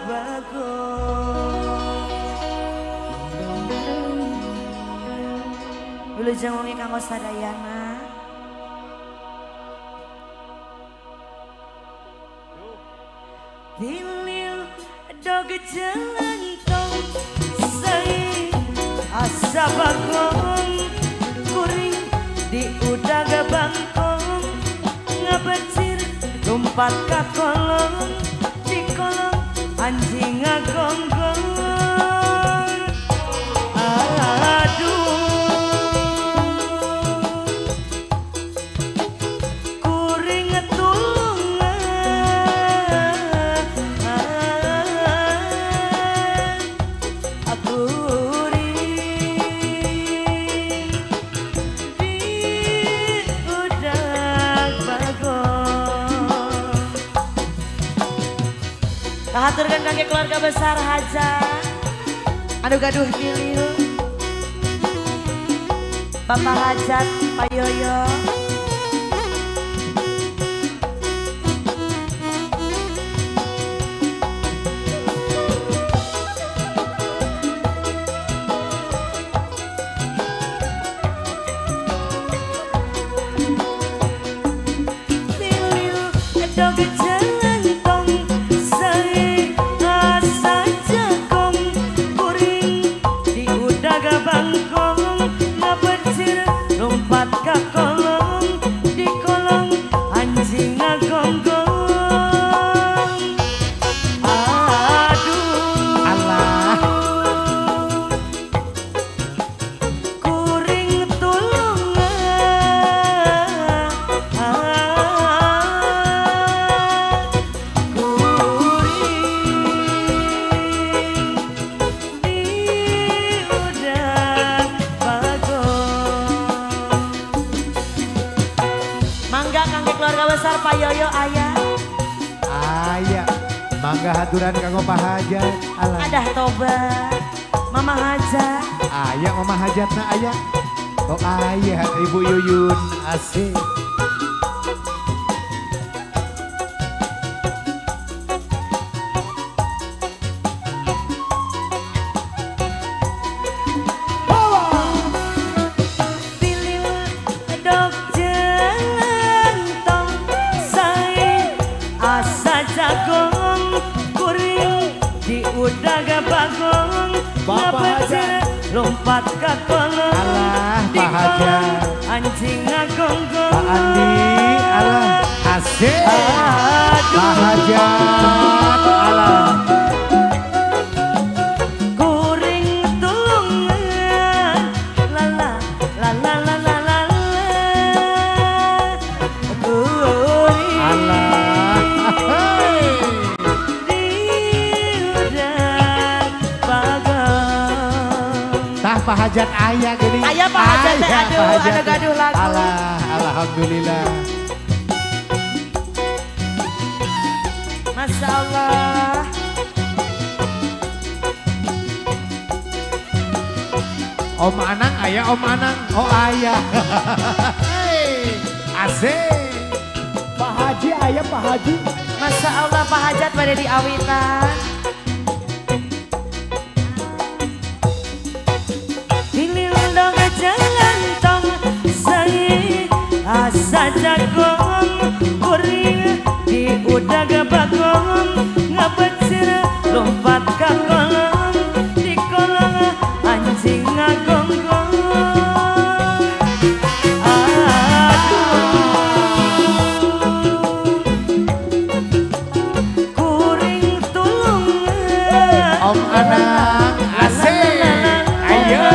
Bagong. Wilujeng wengi kanggo sadayana. Tilil dog jelentong sei asa bagong kuring di udag bangkong ngabecir lompat ka kolong di kolong anjing ngagonggong. Aduh kuring tulungan kuring di udag bagong. Kahaturkeun kangge keluarga besar Haja anu gaduh tilil, Bapak Hajat, Pak Yoyo. Tilil dog jelentong sei asa jagong kuring di udag bangkong ngabecir lompat ka kolong di kolong anjing ngagonggong. Aduh Allah kuring tulungan kuring di udag bagong. Mangga kangge keluarga besar Pak Yoyo ayah. Aya mangga haturan kanggo Pak Hajat. Alah Adah toba Mama Hajat. Aya Mama Hajatna aya. Oh aya Ibu Yuyun asik. Tilil dog jelentong sae asa jagong kuring di udag bagong Bapak ngabecir lompat ka kolong Alah, di Pak kolong Hajat. anjing ngagonggong. Pak Andi alah asik. Aduh Pak Hajat alah kuring tulungan la la la la la la la la kuring alah. di udag bagong. Tah Pak Hajat aya geuning. Aya Pak Hajat teh, Aya, aduh, Pak Hajat anu teh. gaduh lagu. Alah alhamdulillah. Masya Allah. Om Anang aya Om Anang. Oh aya. Hey, asik. Pak Haji ayah Pak Haji. Masya Allah Pak Hajat pada di awitan. Tilil dog jelentong sei asa jagong kuring di udag bagong ngabecir lompat ka kolong di kolong anjing ngagonggong. Aduh kuring tulungan Om Anang asik. Ayo.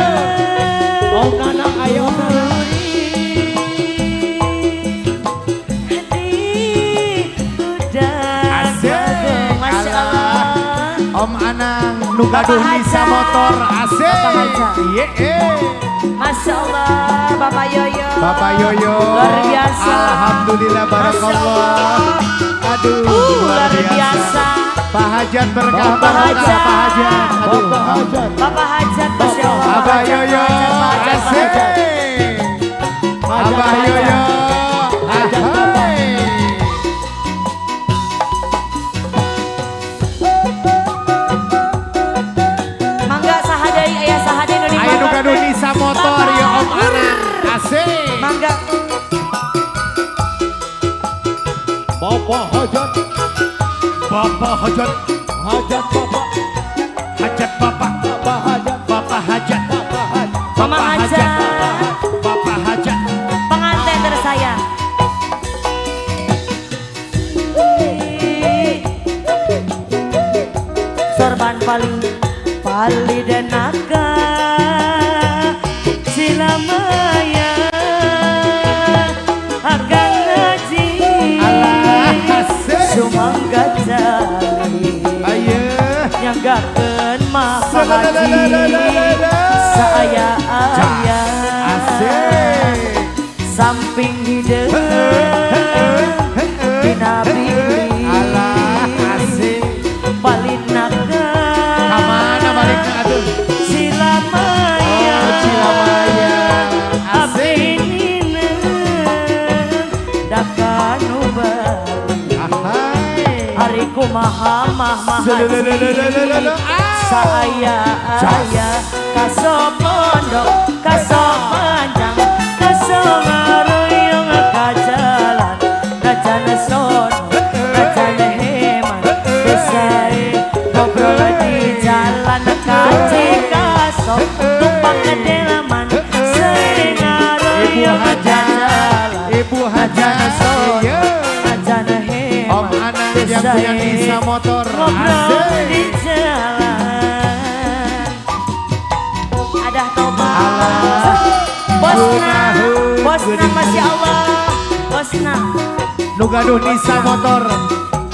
Om Nanang ayah Om Nanang. Asik. Masya Alah. Allah. Om Anang nu gaduh Bapak Nisa Hajat. motor asik. Bapak Hajat. Ye eh. Masya Allah Bapak Yoyo. Bapak Yoyo. Luar biasa. Alhamdulillah barakallah. Aduh, Luar biasa. Pak Hajat berkah Bapak barokah Hajat. Pak Hajat. Aduh. Bapak Hajat. Bapak Hajat Masya Allah. Abah Pak Hajat, Yoyo Pak Hajat, Pak Hajat, Pak asik. Hajat. Abah Yoyo. Hajat, Ahai. Bapak hajat, hajat bapak, hajat bapak, bapak hajat, bapak hajat, bapak hajat, Mama hajat, bapak hajat, pengantin tersayang. Sorban paling pali denaka silamaya akan ngaji sumangga jali nyanggakeun maha haji saaya aya samping hideung dina bilik palinaka kamana balikna atuh Cilamaya, oh Cilamaya abdi nineung dakanu bali ari kumaha mah haji saaya aya kaso pondok kaso panjang kaso ngaruyung ka jalan rajana sono rajana heman desae ngobrol di jalan kaci kaso tumpang kedelaman sering Ibu hajat, Ibu hajat, sono rajana heman Om Anang yang punya Nisa motor ngobrol di jalan ada tobat bosna bosna masya Allah bosna nu gaduh Nisa motor,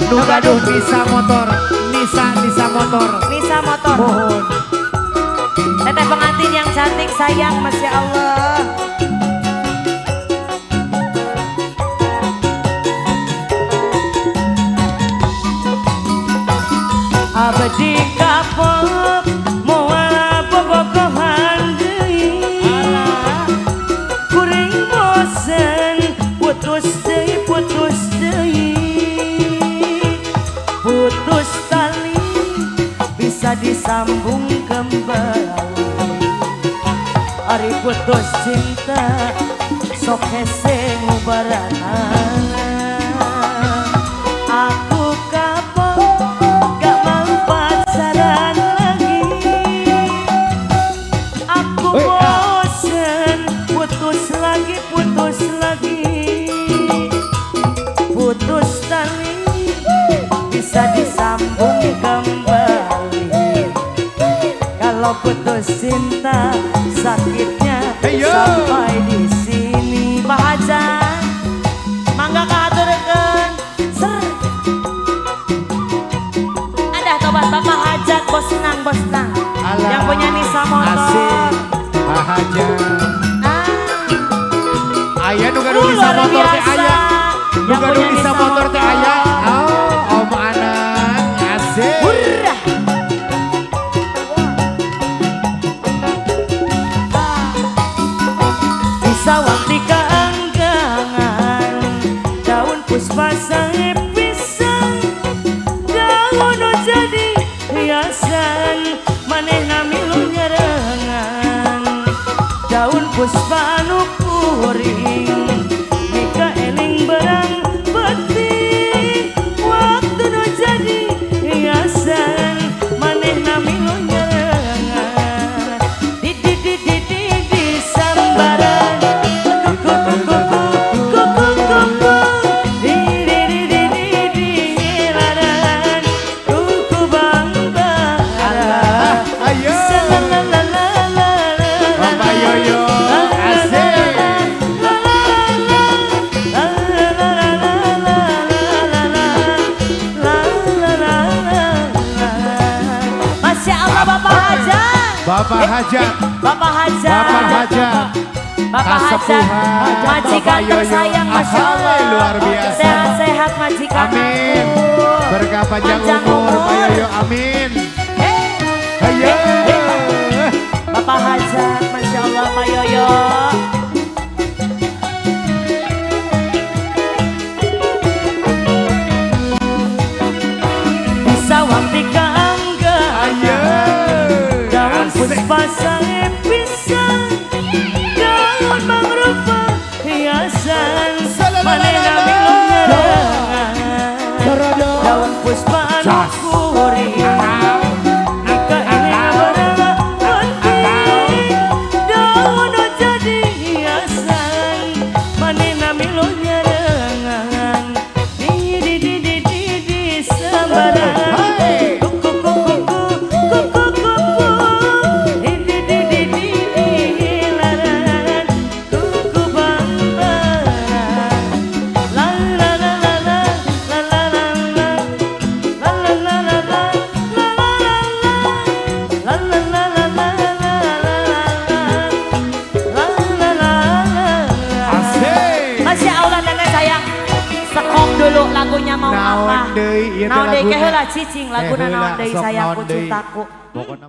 nu gaduh Nisa motor, Nisa Nisa motor, Nisa motor. Mohon teteh pengantin yang cantik sayang masya Allah. Abdi kapok moal bobogohan deui kuring bosen putus deui putus deui putus tali bisa disambung kembali ari putus cinta sok hese ngubaranana aku kapok gak mau pacaran lagi aku bosen putus lagi putus lagi putus tali bisa disambung kembali kalau putus cinta sakitnya sampai di sini. Pak Hajan mangga kahaturkeun ser ada tobat Bapak Hajat bosnang bosnang yang punya Nisa motor. Asik Pak Hajat aya nu gaduh Nisa motor teh aya nu gaduh Nisa motor teh aya. Oh Om Anang asik. Hurrah. Sawang di kaanggangan daun puspa sange pisang daun jadi hiasan manehna milu nyerengan daun puspa anu kuring mika eling berang penting waktu nu jadi hiasan manehna milu nyerengan di di di di di di sambaran Bapak Hajat, Bapak Hajat, Bapak Hajat, Bapak Hajat, majikan tersayang, masya Allah, luar biasa, sehat-sehat majikan. Amin, berkah panjang umur, Pak Yoyo, amin. Ayo, Bapak Hajat, masya Allah, Pak Yoyo. Sawang di kaanggan, puspa sange pisang, daun mangrupa hiasan, manehna milu nyerengan. Daun puspa anu kuring Nika ini barang penting Daun jadi hiasan Manena milu nyarengan Di di di di di di sambaran Kuku kuku kuku kuku kuku Di di di di di di laran Kuku bambaran La la la la la la la la la La la la la la la la la la la la la la la la la la la. Asik. Masya Allah teteh sayang. Sekong dulu lagunya mau Naon apa? deui ieu teh Naon deui laguna? ke heula cicing laguna Eh, heula, naon deui sok sayangku naon deui. cintaku. Pokona